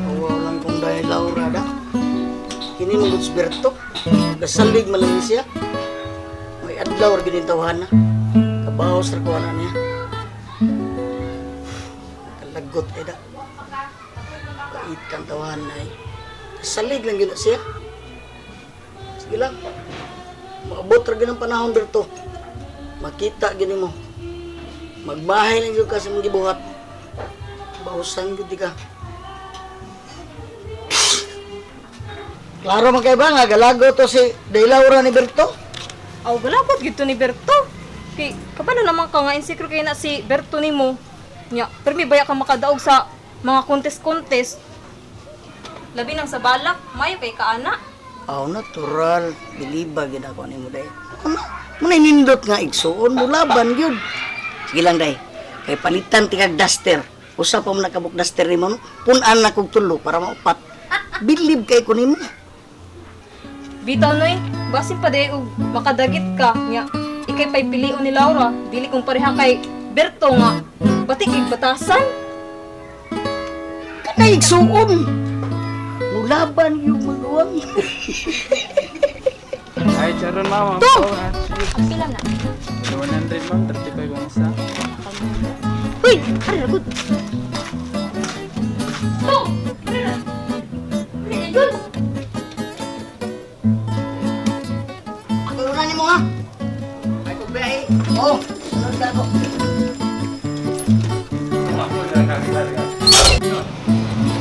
Awa lang kung dahil Laura da. Kini mong Berto. Gasalig man lang siya. May adlaw ra gid tawahan na. Kabaos ra ko ana niya. Kalagot eh da. Pait kang tawahan na eh. Salig lang gid na siya. Sige lang. Maabot ra gid ang panahon, Berto. Makita gid mo. Magbahay lang gyud ka sa imong gibuhat. Bausan gyud di ka. Klaro man kay ba nga galago to si Day Laura ni Berto? Aw, galabot gid to ni Berto. Kay kabalo naman ka nga insecure kay na si Berto nimo. Nya, permi baya ka makadaog sa mga contest-contest. Labi nang sa balak, mayo kay kaana. Aw, natural biliba gid ako nimo day. Ano? Muna nindot nga igsuon mo laban gyud. Sige lang day. Kay palitan ti kag duster. Usa pa man nakabuk duster nimo no? Pun-an na kog tulo para maupat. Bilib kay ko nimo. Bitaw noy, basin pa day og makadagit ka nya. Ikay pay pilion ni Laura, dili kong pareha kay Berto nga batik kay batasan. Kanay igsuon. Mulaban yung maguwang. Ay, charon ma'am. To! Ang Pila na. 100 ma'am, 35 ang isa. Uy, ara ra gud. To! Ano na yun? Ako na nimo ha. Ay kog biyahe. Oh, sunod ka ako.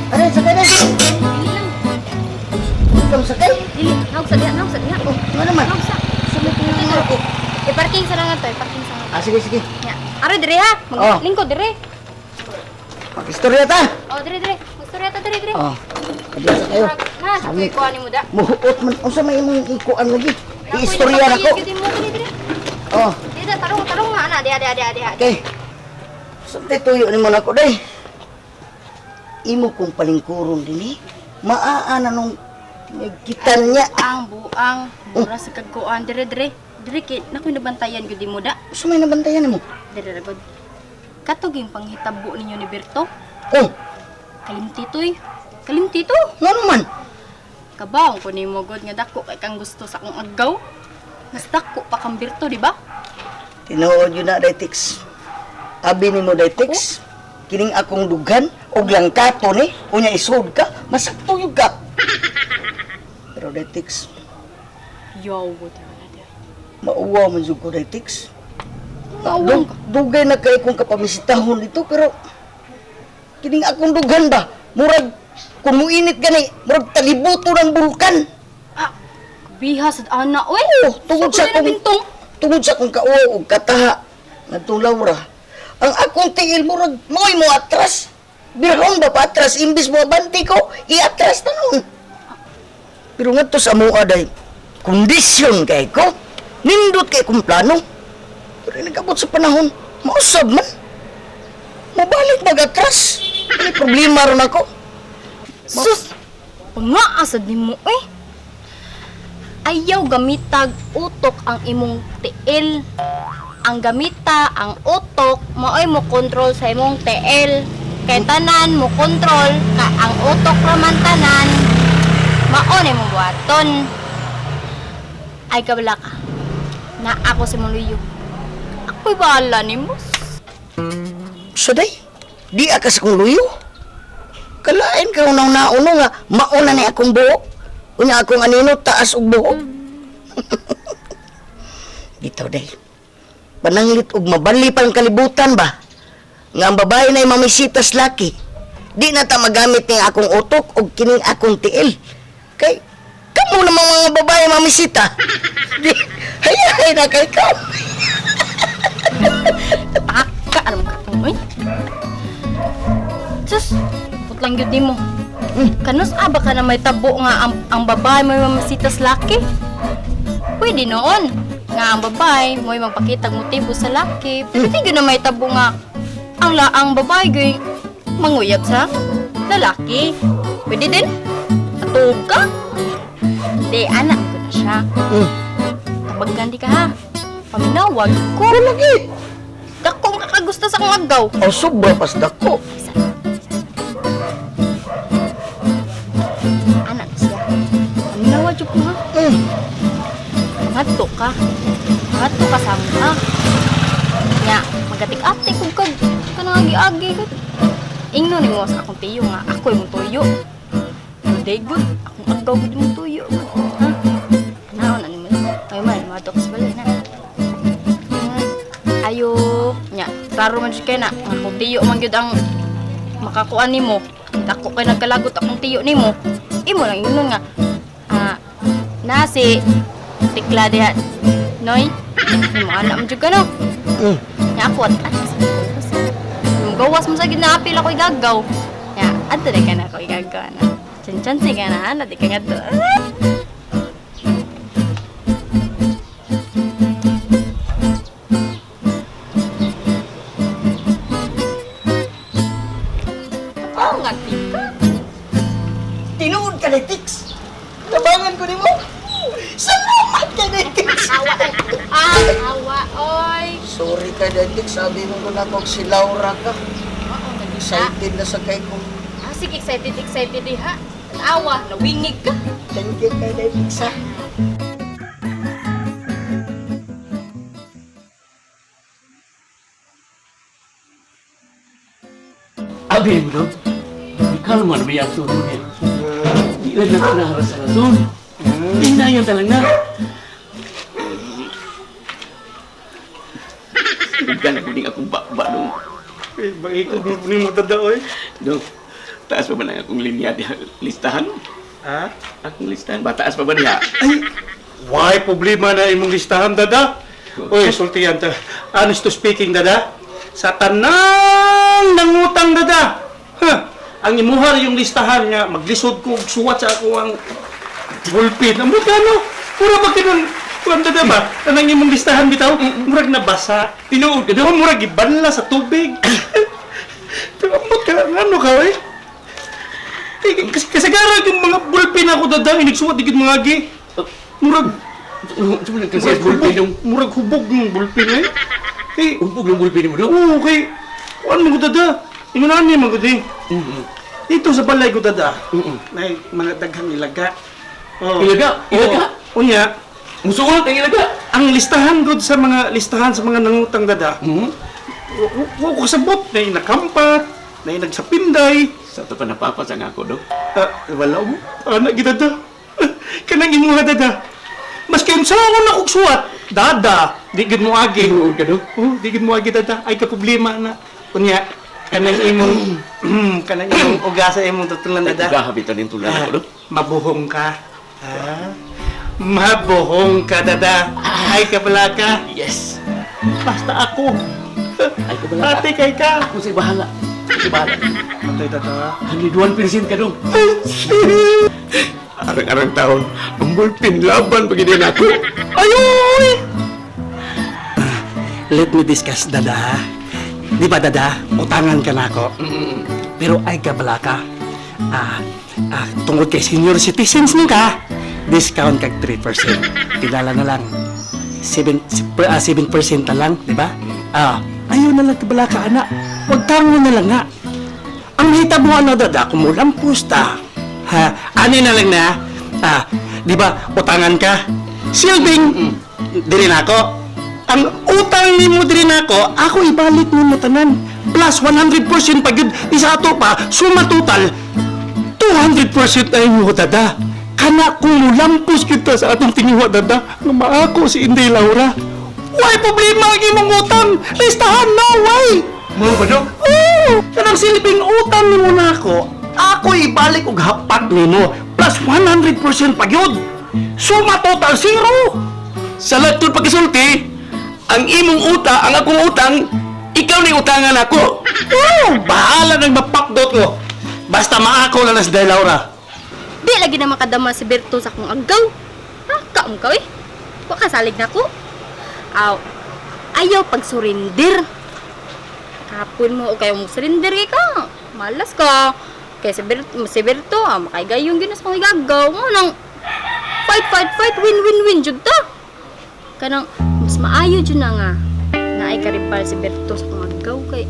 Aray, sakay na. Dili lang. Ikaw sakay? Dili, naog sa diha, naog sa diha. Oh, nga naman. Naog sa. Sumit na ako. I-parking sa lang to, i-parking sa lang. Ah, sige, sige. Nya. Ara dire ha. Oh. Maglingkod dire. Mag-istorya ta. Oh, dire dire. Magstorya ta dire dire. Oh, adyo sa kayo. Na, sa kuy kuha nimo da. Muhuot man. Unsa may imong ikuan lagi? I-istorya na ko. Gid mo dire dire. Oh, Dire tarong tarong nga ana diha diha diha diha. okay. Sante tuyo nimo nako day. Imo kong palingkuron dinhi. Maa na nung nagkitan niya. Ang buang mura sa kagkuan dire dire. Dire kay nakoy nabantayan gud mo da. Unsa may nabantayan nimo? Dire ra gud. Katuging panghitabo ninyo ni Berto. Oh, Kalimti toy. Kalimti to. ngano man? Kabaw ko nimo god nga dako kay kang gusto sa akong agaw. Mas dako pa kang Berto, di ba? Tinuod yun na, Daytix. Abi nimo, Daytix. Kining akong dughan og langkato ni, unya isod ka, masakto yun ka. Pero Daytix, Yaw, di na di. mauwaw man jud ko, Daytix. Mauwaw ka? Dugay na kay kong kapamisitahon dito pero kining akong dughan ba, murag kung muinit gani, murag talibuto ng bulkan. Ah, biha sad ana oy. Oh, tungod sa akong akong bintong. Tungod sa akong kauwaw og kataha ngadtong Laura. Ang akong tiil murag mo'y mo atras. Birhong ba paatras imbis mo abante ko, iatras na nun. Pero ngadto sa amoa day, kondisyon kay ko. Nindot kay kong plano. Pero nagabot sa panahon, mausab man. Mabalik mag-atras. May problema ron ako. Sus, pangaasad nimo eh. Ayaw gamitag utok ang imong tiil. Ang gamita ang utok maoy mo kontrol sa imong tiil. Kay tanan mo kontrol ka ang utok raman tanan. Mao na imong buhaton. Ay kabala ka. Na ako si Moluyo. Ako'y bahala nimo. So day, di akas akong luyo. Kalain ka unang nauno nga, mauna ni akong buhok. Unya akong anino, taas og buhok. Dito day, pananglit og mabali pang kalibutan ba? Nga ang babae na mamisitas laki. Di na ta magamit ning akong utok og kining akong tiil. Kay, kamo namang mga babae mamisita. Di, hayahay na kay ka. Taka, alam ka uy. Sus, putlang gyud nimo. Kanus aba ka na may tabo nga ang babae may mamasitas laki? Pwede noon nga ang babae mo'y magpakitag motibo sa laki. Pero di gyud na may tabo nga ang babae gyud manguyab sa lalaki. Pwede din. Atuog ka. Di, anak ko na siya. Tabagan di ka ha. Paminawag ko. Lagi. Dako ang kakagusto sa akong agaw. Oh, sobra pas dako. Mangadto ka. Mangadto ka sa amo ha. Nya, magatik-atik kog kag kanang agi-agi gud. Ingno nimo sa akong tiyo nga ako imong tuyo. Pero gud, akong agaw gud imong tuyo gud. Ha? Naon ani mo? Ay man, mangadto ka sa balay na. Ayo, nya, klaro man jud kay na. Nga akong tiyo man gyud ang makakuan nimo. Dako kay nagkalagot akong tiyo nimo. Imo lang ingnon nga ah, na si Tikla diha. Noy, imo anak mo jud ka no. Nya ako at at sa Yung gawas mo sa ginaapil ako igagaw. Nya, adto na ka na ako igagaw na. Chan-chan ka na, ana di ka nga to. Oh, nga tika. Tinuod ka ni Tix. Tabangan ko nimo. Salamat ka ni Tix. Ah, awa, oy. Sorry ka ni Tix, sabi mo ko na kung si Laura ka. Oo, nagisa. Excited na sa kay ko. Ah, sige, excited, excited diha. Awa, nawingig ka. Thank you kay Tix ha. Abi mo, Dok. Ikaw man may ato niya. Di lang na nahara sa rason. Hinayan talang na. Huwag na kuning akong bakba, dong. Eh, bakit mo ni mo dada oy? Dong, taas pa ba na akong linya diha? Listahan? Ha? Akong listahan ba? Taas pa ba niya? Ay, why problema na imong listahan dada? Oy, sultihan ta. Honest to speaking dada, sa tanang nangutang dada. Huh. Ang imuha yung listahan nga maglisod ko og suwat sa ako ang bulpin. Amo kano? Pura ba kinang kuan dada ba? Tanang imong listahan bitaw, murag nabasa. Tinuod ka, dong. Oh, murag gibanla sa tubig. Pero ambot ka, ano ka, eh? Eh, kasagaran yung mga bulpin ako dadang, inigsuwat di gid mga gi. Murag, Sumulong kasi sa bulpin dong. murag hubog ng bulpin, eh. Kay, Hubog ng bulpin mo, dong. oo, kay, kuan mo ko dada. Ingunan niya mga gud, eh. Dito sa balay ko dada, may mga daghang ilaga. Oh. Ilaga? Ilaga? Oo. Unya, Musuot ang ilaga. ang listahan gud sa mga listahan sa mga nangutang dada, Hmm? wa ko kasabot na nakampat, na nagsapinday. Sa ito pa napapasang ako, dong. Ah, wala mo. Anak kita da. Kanang imuha dada. Mas kayong sa ako na kog suwat. Dada, di gid mo agi. Tinuod ka, dong. Oh, di gid mo agi dada. Ay ka problema na. Unya, kanang imong kanang imong ugasa imong tutulan Ay, dada. gahabitan yung tulan ako, dong. Mabuhong ka. Ah, mabuhong ka dada. Ay ka pala ka. Yes. Basta ako. Ay, kabala. Ate kay ka. Ako sa'y bahala. Ako sa'y bahala. Patay dada. 101% ka dong. Arang-arang taon, ang bulpin laban pag hindi ako. Ayoy! Let me discuss, Dada. Di ba, Dada? Utangan ka na ako. Pero ay kabala ka. Ah, tungkol kay senior citizens nung ka, discount kag 3%. Kilala na lang. 7, 7% na lang, di ba? Ah, ayaw na lang kabala ka, anak. Huwag tango na lang nga. Ang hitabo ano, Dada, kumulang pusta. Ha, ani na lang na. Ah, di ba, utangan ka? Silbing, diri na ako. Ang utang nimo diri na ako, ako ibalik nimo tanan. Plus 100% pa gyud isa ato pa, suma total 200% na inyo dada. Kana kung mulampos kita sa atong tinguha dada, nga maako si Inday Laura. Why problema ang imong utang? Listahan no way. Mo ba dong? Oo! Kanang silbing utang nimo na ako, ako ibalik og hapat nimo plus 100% pa gyud. Suma total zero. Sa latod pagkasulti, ang imong uta, ang akong utang, ikaw na utangan ako. Oo! Bahala nang mapakdot ko. Basta maako na si Day Laura. Di lagi na makadama si Berto sa akong agaw. Ha, kaom ka eh. Wa ka salig na ko. Aw, ayaw pag-surrender. Kapon mo o kayo mo surrender kay ka. Malas ka. Kay si Berto, ah, makaigayong ginas kong igagaw. Mo nang fight, fight, fight, win, win, win, jud ta. Kanang, mas maayo jud na nga. Naay karibal si Berto sa akong agaw kay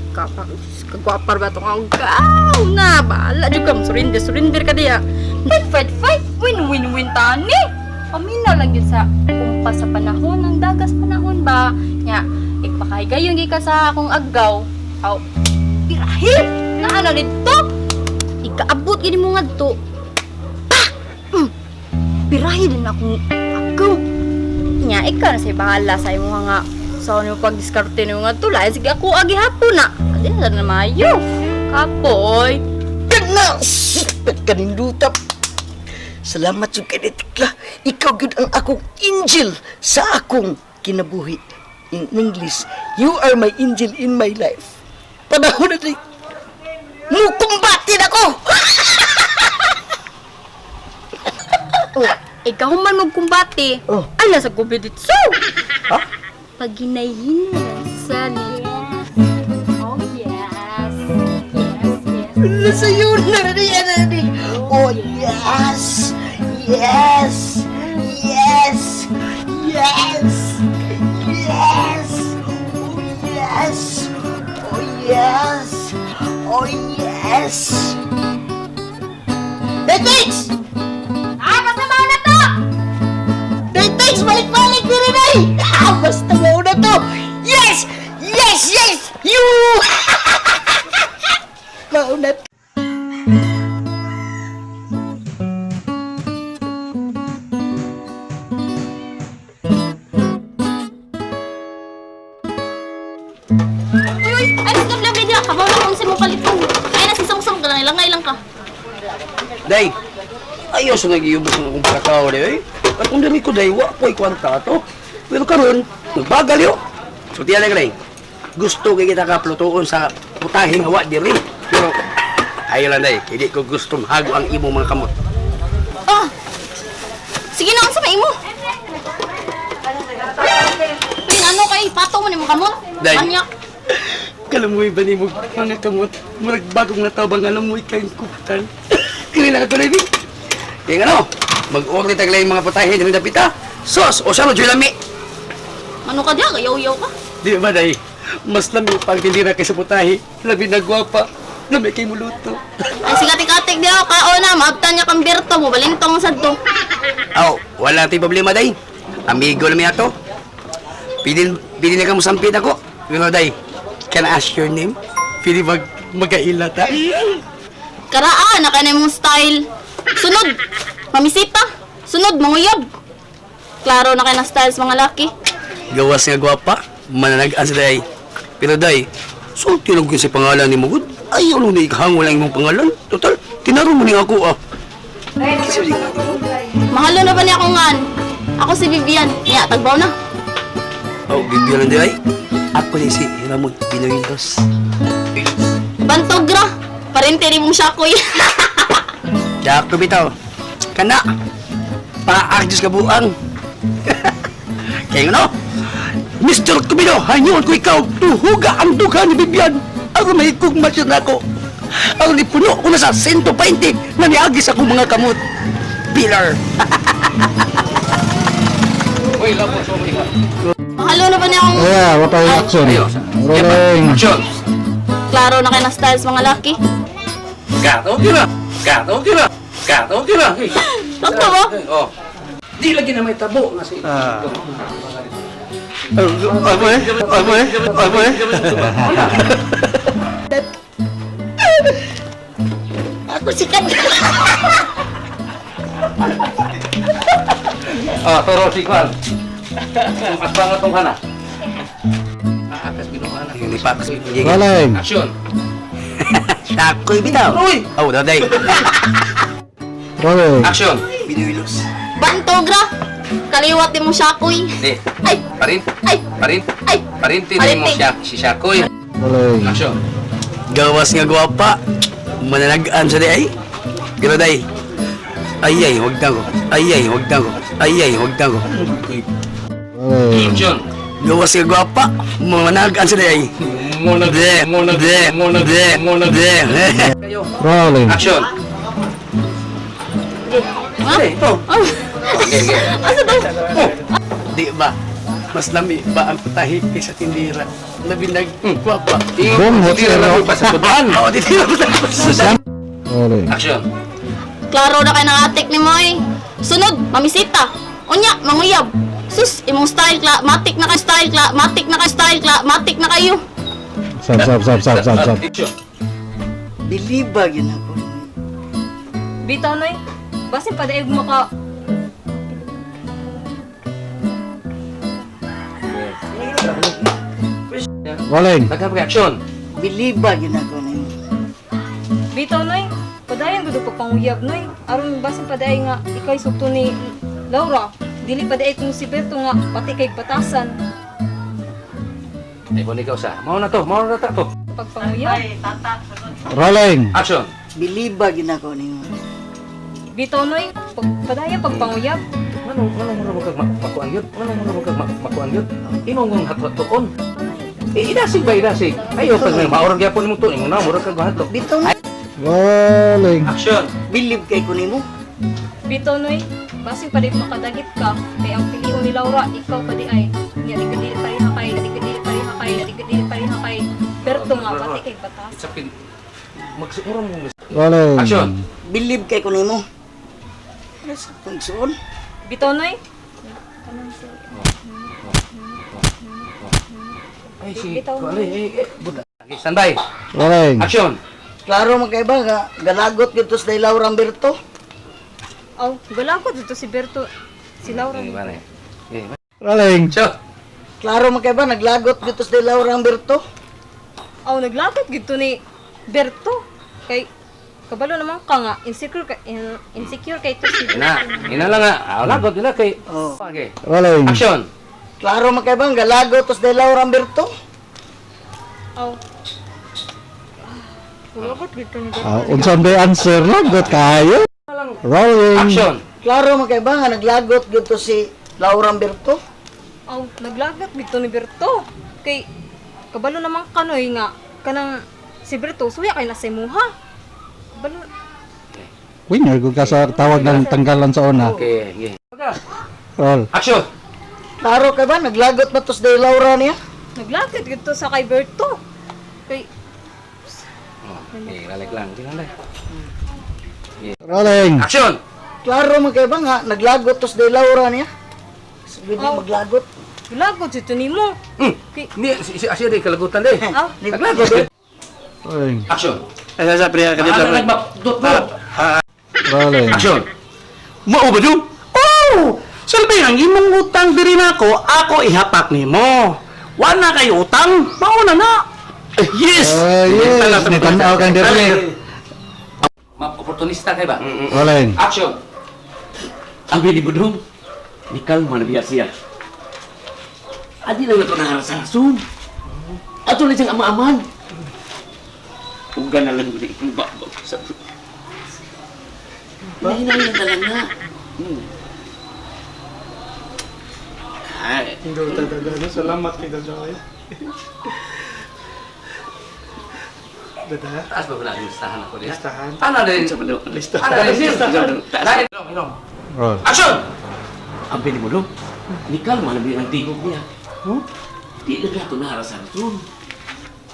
kapag kagwapar ba itong agaw na bahala jud ka mo surrender surrender ka diya fight fight fight win win win tani paminaw lang yun sa kung pa sa panahon, ang dagas panahon ba? Nya, ikpakahigayon gi ka sa akong agaw. Aw, pirahi! Naa na dito! Ikaabot gini mo ngadto. Pa! Pirahi din akong agaw. Nya, ikaw na say bahala sa imo nga sa ano pagdiskarte nimo ngadto. Lain sige ako agi hapon na. Adi na na maayo. Kapoy. Kana! Kaninduta! Salamat sa kay Tekla. Ikaw gyud ang akong angel sa akong kinabuhi. In English, you are my angel in my life. Panahon na di. Mukumbatin ako! Oh, ikaw man magkumbate. Oh. Ala sa gubi dito. Ha? Pag hinay sa niya. Oh, yes. Yes, yes. Nasa iyo na ni na ni. Oh yes! Yes! Yes! Yes! Yes! Oh yes! Oh yes! Oh yes! Datex! Ah, basta mao na to! Datex! Balik-balik diri day! Ah, basta mao na to! Yes! Yes! Yes! You! Mao na to. Uy, uy! Ay, stop lang video. Kabaw na kung mo paliton. Ay, nasisong-song ka lang. Ilangay lang ka. Day, ayaw sa nag-iubos ng akong pagkatao, day. At kung dali ko, day, wa ko'y kwanta to. Pero karon, nagbagal yo. So, tiyan lang, day. Gusto kay kita ka plutoon sa putahing hawa diri. Pero, ayaw lang, day. Hindi ko gusto mahago ang imong mga kamot. Oh! Sige na, unsa may imo? Uy, ano kay pato mo nimo kamot? Day. Manyak. Kalamoy ba ni mo mga kamot? Murag bagong natabang alam mo ikay kuputan. Kini lang ako baby. Kaya ano, mag-order taglay mga putahe diri dapita. Sos, o siya, no, lami. Ano ka diya? Yaw-yaw ka. Di ba day? Mas lami pang tindira kaysa putahe. Labi na gwapa. Lami kay muluto. Ay, sigatik-atik diya. Kao na, maabtan niya kang berto mo. Balintong sad to. Aw, wala tayong problema, day. Amigo lang ato. Pili, pili na ka mo sampit ako. Pero, day, can I ask your name? Pili mag magaila ta. Karaa, na kanay mong style. Sunod, mamisita. Sunod, manguyab. Klaro na kay na styles mga laki. Gawas nga gwapa, mananagaan sa day. Pero day, sulti lang ko sa pangalan ni Mugod. Ayaw lang na ikahangol ang imong pangalan. Total, tinaro mo ni ako ah. Mahalo na ba niya akong ngan? Ako si Vivian. Niya, tagbaw na. Oh, bibigyan lang day. Ako ni si Ramon Pinoylos. Bantog ra. Parente rin mong siyakoy. Jack bitaw. Kana. Paak Diyos kabuang. Kaya nga no? Mr. Kubido, hanyon ko ikaw, tuhuga ang dugha ni Bibian. Ako may kugma siya nako. Ang nipuno ko na sa 120 na niagi sa akong mga kamot. Pillar. Mahalo na ba niya akong Yeah, what are your action? Rolling. Action. klaro na kay na styles mga laki? Gato kira. Gato kira. Gato kira. Sakto ba? Oh. Di lagi na may tabo nga si. Ako eh, ako eh, ako eh. Ako sikat. Ah, toro si Kwan. At bangat tong hana. Akas binuhana. Hindi pa akas binuhana. Rolling. Action. Takoy bitaw. Uy. Oh, daday. Rolling. Action. Binuilos. Bantog ra. Kaliwat ni mong siyakoy. Di. Ay, Parin, ay, parin, ay. parinti na mo Parinti. siya, si Shakoy. Rolling. Action. Gawas nga gwapa. Mananagaan sa di ay. Pero day. Ay ay, wag na ko. Ay ay, wag na ko. Ay ay, wag na ko. Rolling. Action. Gawas nga gwapa. Mananagaan sa di ay. Muna, Ble, muna, ble, muna, ble, muna, ble. Rolling. Action. Ha? Ito. Oh. Okay, okay. Asa daw? Di ba? Mas lami ba ang putahe kaysa tindira? Labi nag gwapa. Boom, Tira na pa sa sudan. Oo, tindira pa sa sudan. Rolling. Action. Klaro na kay ng atik ni Moy. Sunod, mamisita. Unya, manguyab. Sus, imong style kla, matik na kay style kla, matik na kay style kla, matik na kayo. Sab, sab, sab, sab, sab, sab. Action. Biliba gyud ako. Bitaw noy, basin padaig maka Rolling. Daghang reaction. Biliba gyud ako nimo. Bitaw noy, padayon gud pagpanguyab noy. Aron basin padaay nga ikay sugto ni Laura. Dili padaay kung si Berto nga pati kay batasan Ay, bon ikaw sa. Mao na to, mao na ta to. pagpanguyab. Rolling. Action. Biliba gyud ako nimo. Bitaw noy, pag padayon pagpanguyab. Ngano mo na kag makuan gyud? Ngano mo na kag makuan gyud? Imo ngong hatod-tuon. Eh, idasig ba idasig? Ayo pag may maurag gyapon imong tuon, imo na murag kag hatod. Bitaw na. Rolling. Action. Bilib kay ko nimo. Bitaw noy, basin padaay makadagit ka kay ang pilion ni Laura ikaw padi ay. Nya di dili pareha kay, di dili pareha kay, di dili pareha kay Berto nga pati kay batasan. It's a pin. Magsiguro mo. Rolling. Action. Bilib kay ko nimo. Ano sa pagsuon? Bitaw noy, Ay si Bitaw kuan eh, eh, buda. Okay, standby. Rolling. Action. Klaro man kay ba nga galagot gyud to sa Laura Berto. aw galagot dito si Berto, si Laura. Eh, mare. Eh, Rolling. action. Klaro man kay ba naglagot gyud to sa Laura Berto. Aw naglagot gid to ni Berto kay kabalo naman ka nga insecure ka, insecure kay to si Ina, ina lang nga. Ah, lagot nila kay. Oh. Okay. Rolling. Action. Klaro man kay ba nga galagot to sa Laura Berto. Aw. Galagot gid to ni Berto. Ah, unsa ba answer lagot kayo? Rolling. Action. Klaro man kay ba nga naglagot gyud to si Laura Berto. Aw naglagot gid to ni Berto kay kabalo naman kanoy nga kanang si Berto suya kay na sa imuha. Kabalo Winner gud ka sa tawag ng tanggalan sa una. Okay, okay. Roll. Action. Klaro kay ba naglagot ba to sa Laura niya? Naglagot gid to sa kay Berto kay Oh, okay, lalik lang. Tingnan lang. Rolling. Action. Klaro man kay ba nga naglagot to sa Laura niya? Sabi Oh. maglagot. galagot gid to nimo. Hmm. Ni si si asya di kalagutan di. Aw Naglagot. eh. Rolling. Action. Ay, sa pre, Ano nagmapdot mo? Rolling. Action. Mao ba dong? Oh! Sulbi ang imong utang diri nako, ako ihapak nimo. Wa na kay utang, mao na na. Eh, yes. Oh, yes. Nitanaw kang diri. Ma-opportunista kay ba? Rolling. Action. Abi ni Budong, ni kalma na biya siya. Adi lang na ito nangarasan. Ato na siyang ama-aman. Uga na lang gud ikong babag sa... Hinahinayin na lang na. Ay, Salamat kay Dada. Dada. Taas ba na listahan ako diha? Listahan. Ana din. sa malo. Listahan. Ana din sir. Dahil inom. Roll. Action. Abi ni Budong, ni kalma na biya ang tingog niya. Huh? Di lang na ito nangarasan.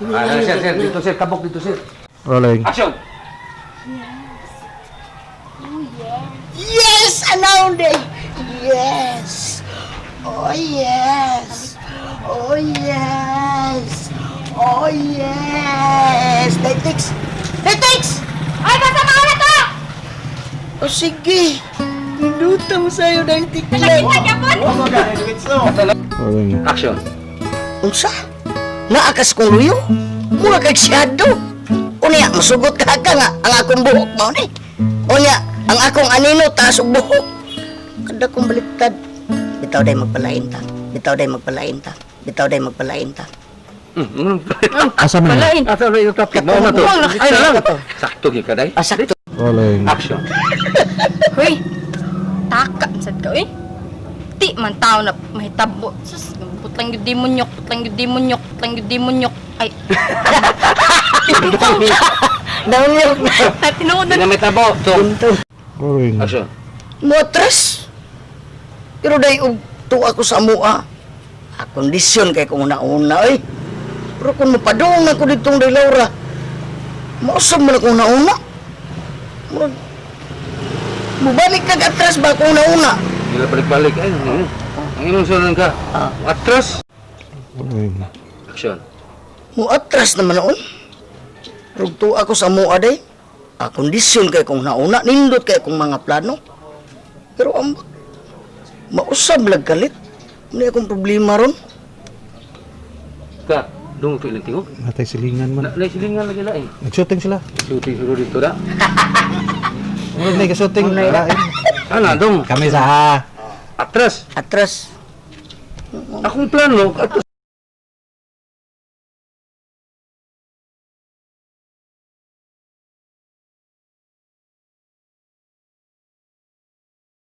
Ah, sir, sir, dito sir, kabok dito sir. Rolling. Action. Yes, anaw day. Yes. Oh yes. Oh yes. Oh yes. Datex. Datex. Ay, basta mauna to! O sige. Minuta mo sa'yo Datex. Nakita niya po! Rolling. Action. Unsa? Naakas kong luyo? Mura kag siyado. Unya, masugot ka ka nga ang akong buhok mao ni. Unya, ang akong anino taas og buhok. Kada kong baliktad. Bitaw day magpalain ta. Bitaw day magpalain ta. Bitaw day magpalain ta. Asa man? Palain. Asa na yung topic? Mao na to. Ay na lang. Sakto gyud ka day. Ah, sakto. Rolling. Action. Hoy, taka, sad ka, uy. Di man tao na mahitabo. Sus, putlang yun demonyok, putlang yun demonyok, putlang yun demonyok. Ay. Downhill na. Ay, tinuod Di na. na may tabo. So, Rolling. action. Motres. Pero day og tuwa ko sa mua. Ah, kondisyon kay kung una-una oy. Pero kung mapadung na ko ditong day Laura, mausab man ako una-una. Murag, mubalik kag atras ba kung una-una? Gila balik-balik. Ay, Ang imong sunan ka. Ah. Atras. Action. Mo atras naman noon. Rugto ako sa mua day. A kondisyon kay kong nauna, nindot kay kong mga plano. Pero ambot, mausab lag kalit. Ano akong problema ron? Ka, dungog to ilang tingog. Natay silingan man. Na, na silingan lagi lain. Nag-shooting sila. Shooting siguro dito da. Murag na shooting. Lain. Ana dong, Kami sa ha. atras. Atras. Akong plano, atras.